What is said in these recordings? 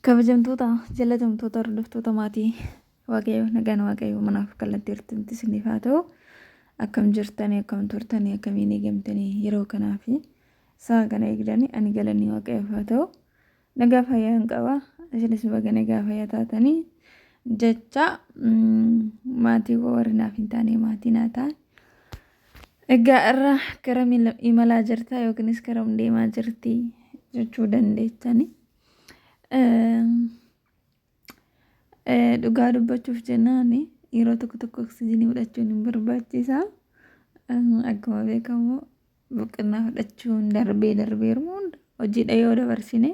Kabajamtoota jallatamtoota hordoftoota maatii Waaqayyoo, nagaan Waaqayyoo manaaf kallattii jirtanitti isiniif haa ta'u. Akkam jirtanii, akkam turtanii, akkamiin eegamtanii yeroo kanaa fi sa'a kana eegdanii? Ani galanni Waaqayyoof haa ta'u. Nagaa fayyaa hin qaba. Isinis baga nagaa fayyaa taatanii jecha maatii koo warri naaf hin taane maatii naa ta'an. Egaa irra gara imalaa jirtaa yookiinis gara deemaa jirti jechuu dandeechani. Dhugaa dubbachuuf jennaan yeroo tokko tokko oksijiinii fudhachuun hin barbaachisa. Akkuma beekamu boqonnaa fudhachuun darbee darbee yeroo hunda hojiidha yoo dabarsine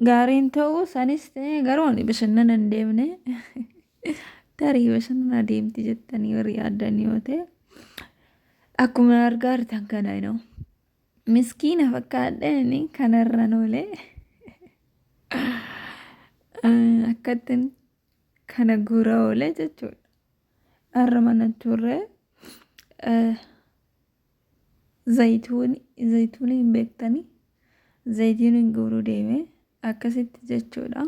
gaariin ta'uu sanis ta'e, garuu ani bashannana hin deemne. Tarii bashannana deemti jettanii warri yaaddan yoo ta'e, akkuma argaa jirtan kana inoo miskiina fakkaadheen kanarran oolee akkattin kana guura oolee jechuudha. Har'a mana turre, zayituuni zayituunii hin beektanii, zayituuniin guuruu deeme akkasitti jechuudha.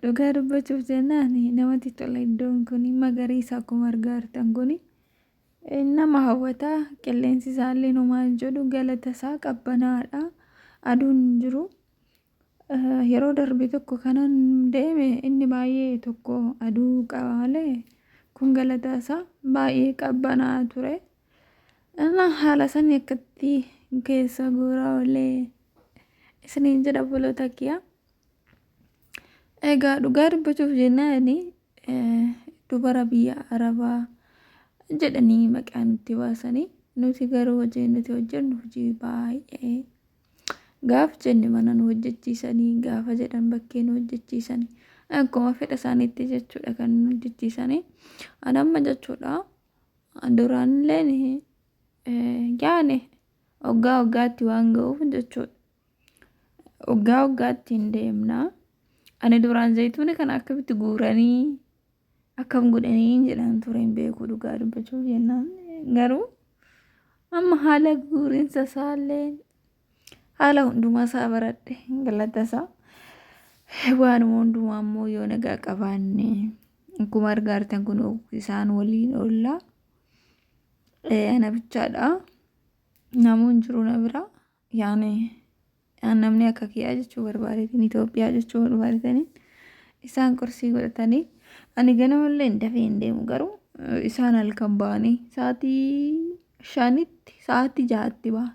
Dhugaa dubbachuuf jennaan namatti tola, iddoon kun magariisa, akkuma argaa jirtan kun nama hawwata. Qilleensi isaallee homaa hin jedhu, galata isaa qabbanaadha, aduun hin jiru. Yeroo darbe tokko kanan deeme inni baay'ee tokko aduu qaba malee, kun galata isaa baay'ee qabbanaa'aa ture. Haala sanii akkatti keessa guuraa oolee isiniin jedha, obboloota kiyya. Egaa dhugaa dubbachuuf jennaan dubara biyya Arabaa jedhanii maqaa nutti baasanii, nuti garuu hojii nuti hojjennu hojii baay'ee, gaaf jenne mana nu hojjechiisanii, gaafa jedhan bakkee nu hojjechiisanii, akkuma fedha isaaniitti jechuudha kan nu hojjechiisanii. Ani amma jechuudha duraanillee yaane waggaa waggaatti waan ga'uuf jechuudha. Waggaa waggaatti hin deemna. Ani duraan zayituuni kana akkamitti guuranii, akkam godhanii jedhan ture, hin beeku dhugaa dubbachuuf jennaan. Garuu amma haala guurinsa isaallee, haala hundumaa isaa baradhe, galata isaa. Waanuma hundumaa immoo yoo nagaa qabaanne, akkuma argaa jirtan kun isaan waliin oollaa. Ana bichaadha. Namuu hin jiru na bira. Yaani namni akka kiyyaa jechuu barbaadeetiin, Itoophiyaa jechuu barbaadeetanii, isaan qorsii godhatanii, ani ganamallee hin dafee hin deemu, garuu isaan halkan ba'anii sa'aatii 5tti, sa'aatii 6tti ba'an.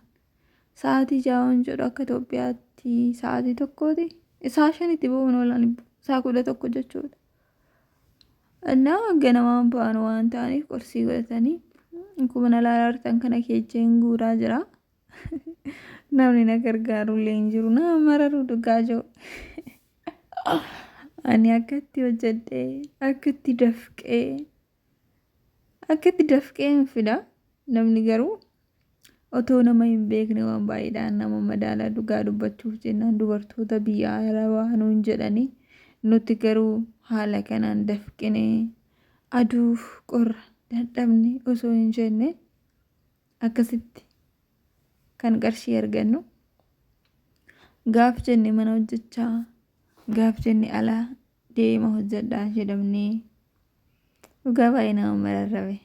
Sa'aatii 6 waan jedhu akka Itoophiyaatti sa'aatii 1ti. Sa'a 5tti ba'uun oolan, sa'a 11 jechuudha. Innaa ganamaan ba'an waan ta'aniif qorsii godhatanii, akkuma na ilaalaa jirtan kana keecheen guuraa jira. Namni na gargaaru illee hin jiru. Nama mararu dhugaa jiru. Ani akkatti hojjedhee, akkatti dafqee, akkatti dafqee hin fida. Namni garuu otoo nama hin beekne waan baay'eedhaan nama madaala. Dhugaa dubbachuuf jennaan dubartoota biyya Arabaa nuun jedhanii, nuti garuu haala kanaan dafqinee, aduuf qorra dadhabne osoo hin jenne akkasitti kan qarshii argannu. Gaaf jenne mana hojjechaa, gaaf jenne ala deema hojjedhaa jedhamnee, dhugaa baay'ee nama mararrabe.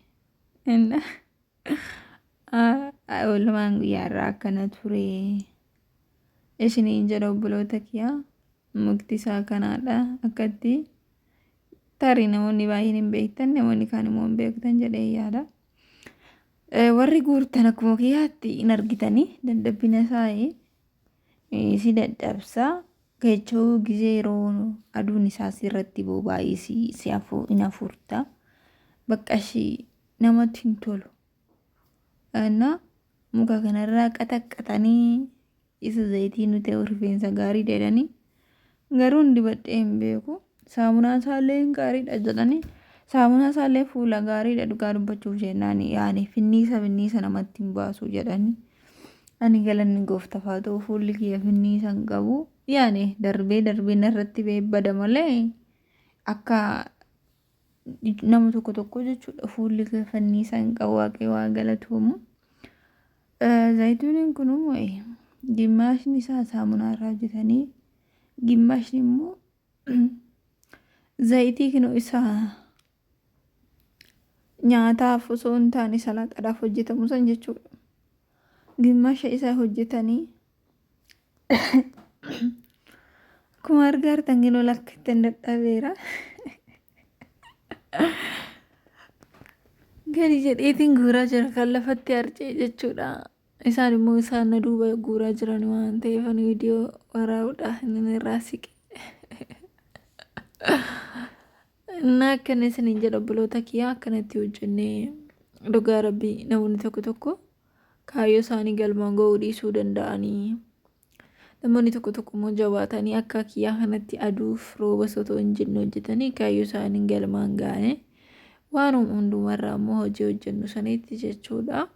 Oolmaan guyyaa irraa akkana ture isiniin jedha, obboloota kiyyaa. Mukti isaa kanaadha. Akkatti tarii namoonni baay'een hin beektan, namoonni kaan immoo hin beektan jedhee yaada. Warri guurtan akkuma kiyyaatti hin argitanii dadhabbina isaa si dadhabsa. Keechoo gizee yeroo aduun isaa sirratti ba'u baay'ee si hin hafuurta. Bakka ishii namatti hin tolu. Innaa muka kanarraa qaxaqqaxanii isa zayitii nu ta'u rifeensa gaarii jedhanii, garuu hin dibadhee hin beeku. Saamunaan isaallee gaariidha jedhanii, saamunaa isaallee fuula gaariidha dhugaa dubbachuuf jennaan, yaani finniisa finniisa namatti hin baasu jedhanii. Ani galanni gooftaaf haa ta'u, fuulli kiyya finniisa hin qabu. Yaani darbee darbee narratti bada malee akka nama tokko tokko jechuudha, fuulli kee finniisa hin qabu, Waaqayyo waa galatoomu. Zayituuniin kun immoo gimmaashni isaa saamunaa irraa hojjetanii Gimmaashni immoo zayitii kinoo isa nyaataaf osoo hin taane salaaxaadhaaf hojjetamu san jechuudha. Gimmaasha isaa hojjetanii akkuma argaa jirtan kinoo lakka ittiin dadhabeera. Gadi jedheetiin guuraa jira kan lafatti harca'e jechuudha. Isaan immoo isaan na duuba guuraa jiran waan ta'eef ani viidiyoo waraabuudhaaf inni irraa siqe. Innaa akkana isiniin jedha obboloota kiyyaa akkanatti hojjennee dhugaa rabbii namoonni tokko tokko kaayyoo isaanii galmaan ga'uu dhiisuu danda'anii namoonni tokko tokko immoo jabaatanii akka kiyyaa kanatti aduuf rooba osoo hin jenne hojjetanii kaayyoo isaanii galmaan ga'anii waanuma hundumarraa immoo hojii hojjennu sanitti jechuudha.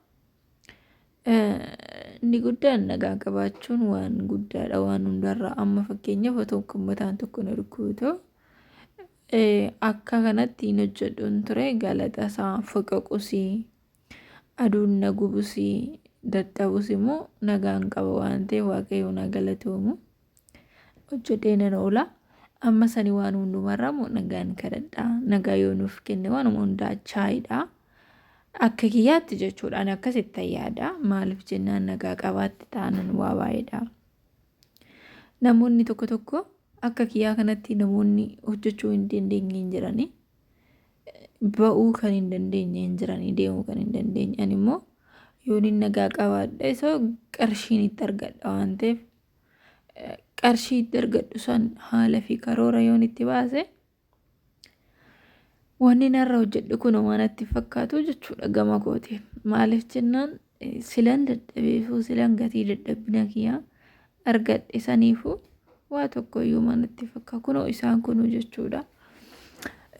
Inni guddaan nagaa qabaachuun waan guddaadha waan hundarraa amma fakkeenyaaf otoo mataan tokko na dhukkubu ta'u akka kanatti hin hojjedhuun ture galata isaa foqoqusii aduun na gubusii dadhabus immoo nagaan qaba waan ta'eef waaqayyo na galatoomu hojjedhee nan oola. Amma sani waan hundumarraa immoo nagaan kadhadha. Nagaa yoo nuuf kenne waanuma hundaa chaayidha. Akka kiyyaatti jechuudha. Ani akkasitti yaada. Maaliif jennaan nagaa qabaatti taanan waa baay'eedha. Namoonni tokko tokko akka kiyyaa kanatti namoonni hojjechuu hin dandeenye hin jirani. Ba'uu kan hin dandeenye hin jirani. Deemuu kan hin dandeenye. Ani immoo yoon inni nagaa qabaadhe isoo qarshiin itti argadha waan ta'eef qarshii itti argadhu san haala fi karoora yoon itti baase wanni narra hojjedhu kun waan natti fakkaatu jechuudha gama kootiin. Maaliif jennaan silan dadhabeefuu silan gatii dadhabbina kiyyaa argadhe saniifuu waa tokko iyyuu waan natti fakkaatu kunoo isaan kunuu jechuudha.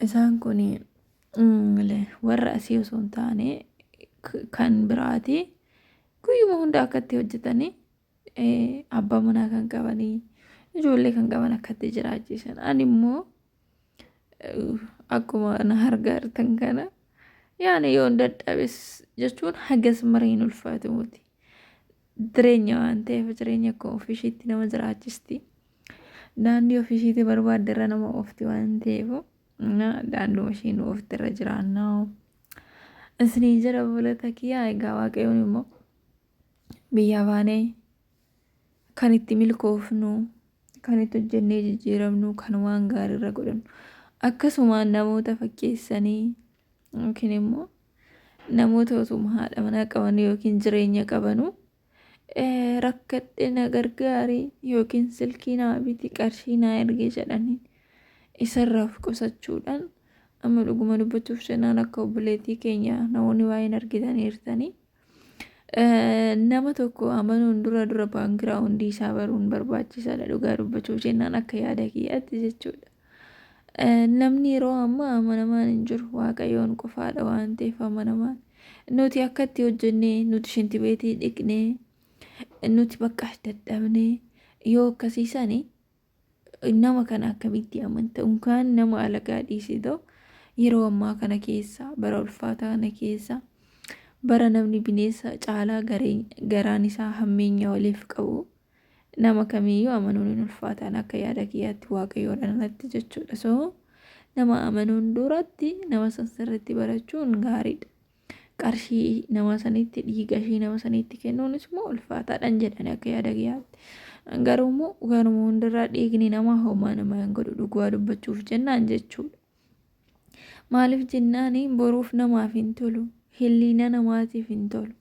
Isaan kun warra asii osoo hin taane kan biraati. Guyyuma hunda akkatti hojjetanii abbaa manaa kan qabanii ijoollee kan qaban akkatti jiraachisan. Ani immoo akkuma na argaa jirtan kana yaani yoon dadhabes jechuun hagas mara hin ulfaatu miti. Jireenya waan ta'eef jireenya akkuma ofiishiitti nama jiraachisti. Daandii ofiishiitti barbaadde irra nama oofti waan ta'eef daanduma ishiin oofte irra jiraannaa. Isinii jedha obboloota kiyyaa egaa waaqayyoon immoo biyyaa baanee kan itti milkoofnu kan itti hojjennee jijjiiramnu kan waan gaarii irra godhannu akkasumaan namoota fakkeessanii yookiin immoo namoota osuma haadha manaa qaban yookiin jireenya qabanu rakkadhe na gargaari yookiin silkii naa biti qarshii naa ergi jedhanii isarraa of qusachuudhaan amma dhuguma dubbachuuf jennaan akka obboleettii keenya namoonni baay'een argitaniirtanii. Nama tokko amanuun dura dura background isaa baruun barbaachisaadha dhugaa dubbachuuf jennaan akka yaada kiyyaatti jechuudha. Namni yeroo ammaa amanamaan hin jiru waaqayyoon qofaadha waan ta'eef amanamaan. Nuti akkatti hojjennee nuti shintibeetii dhiqnee nuti bakka dadhabnee yoo akkasiisani nama kana akkamitti amanta unkaan nama alagaa dhiisitoo yeroo ammaa kana keessa bara ulfaataa kana keessa bara namni bineensa caalaa garaan isaa hammeenya waliif qabu nama kamiyyuu amanuun hin ulfaataan akka yaada kiyyaatti waaqayyoodhaan alatti jechuudha. So nama amanuun duratti nama san sirriitti barachuun gaariidha. Qarshii nama sanitti dhiiga ishii nama sanitti kennuunis immoo ulfaataadhaan jedhani akka yaada kiyyaatti. Garuu immoo kanuma hundarraa dhiigni namaa homaa nama hin godhu dhugaa dubbachuuf jennaan jechuudha. Maaliif jennaan boruuf namaaf hin tolu, hilliina namaatiif hin tolu.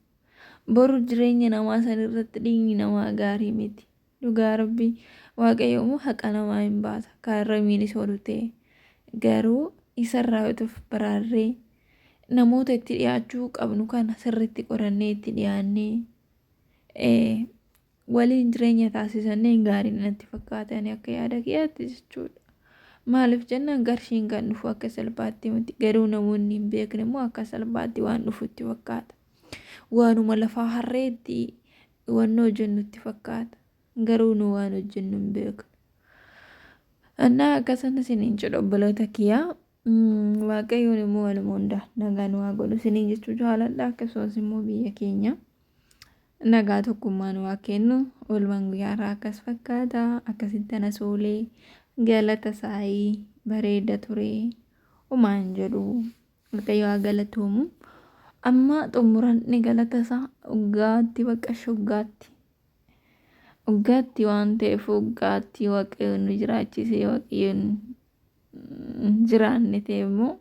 Boru jireenya namaa san irratti dhiigni namaa gaarii miti. Dhugaa rabbii waaqayyo immoo haqa namaa hin baasa. Kaarramiinis oolu ta'e garuu isarraa utuuf baraarree namoota itti dhiyaachuu qabnu kana sirriitti qorannee itti dhiyaannee waliin jireenya taasisannee gaarii natti fakkaata ani akka yaada kiyyaatti jechuudha. Maaliif jennaan qarshiin kan dhufu akka salphaatti miti garuu namoonni hin beekne immoo akka salphaatti waan dhufutti fakkaata. Waanuma lafaa harreetti wannoo hojjennutti fakkaata. Garuu nu waan hojjennu hin beeknu. Annaa akkasana isiniin jedhu obboloota kiyyaa. Waaqayyoon immoo waluma hunda nagaa nu haa godhu isiniin jechuu jaaladha. Akkasumas immoo biyya keenya Nagaa tokkummaa nu haa kennu. Oolmaan guyyaa irraa akkas fakkaata. Akkasitti anas oolee galata saayii bareeda ture. Homaa hin jedhu. Waaqayyo haa galatoomu. Amma xumuranni galata isaa waggaatti bakka shoggaatti. Waggaatti waan ta'eef waggaatti Waaqayyo nu jiraachisee Waaqayyo jiraanne ta'e immoo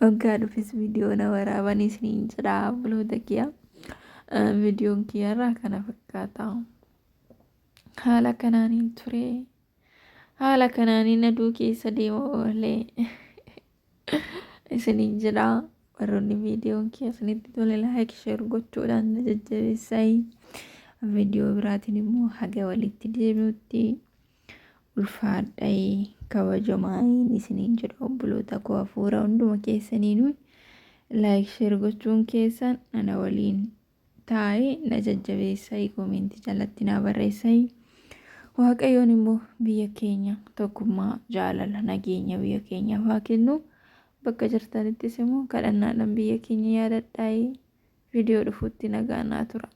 waggaa dhufes viidiyoo na waraabanii isiniin jedha obboloota kiyya. Viidiyoon kiyyarraa kana fakkaata. Haala kanaaniin ture. Haala kanaaniin aduu keessa deema oolee isiniin jedha. Warroonni viidiyoon kiyya isinitti tole like share gochuudhaan na jajjabeessaa. Viidiyoo biraatiin immoo haga walitti deebi'utti ulfaadhaa kabajamaa isiniin jedha obboloota koo hafuura hunduma keessaniinuu like share gochuun keessan ana waliin taa'ee na jajjabeessaa koomentii jalatti na barreessaa. Waaqayyoon immoo biyya keenya tokkummaa jaalala nageenya biyya keenyaaf haa kennu. Bakka jirtanittis immoo kadhannaadhaan biyya keenya yaadadhaa. Viidiyoo dhufuutti nagaa naa tura.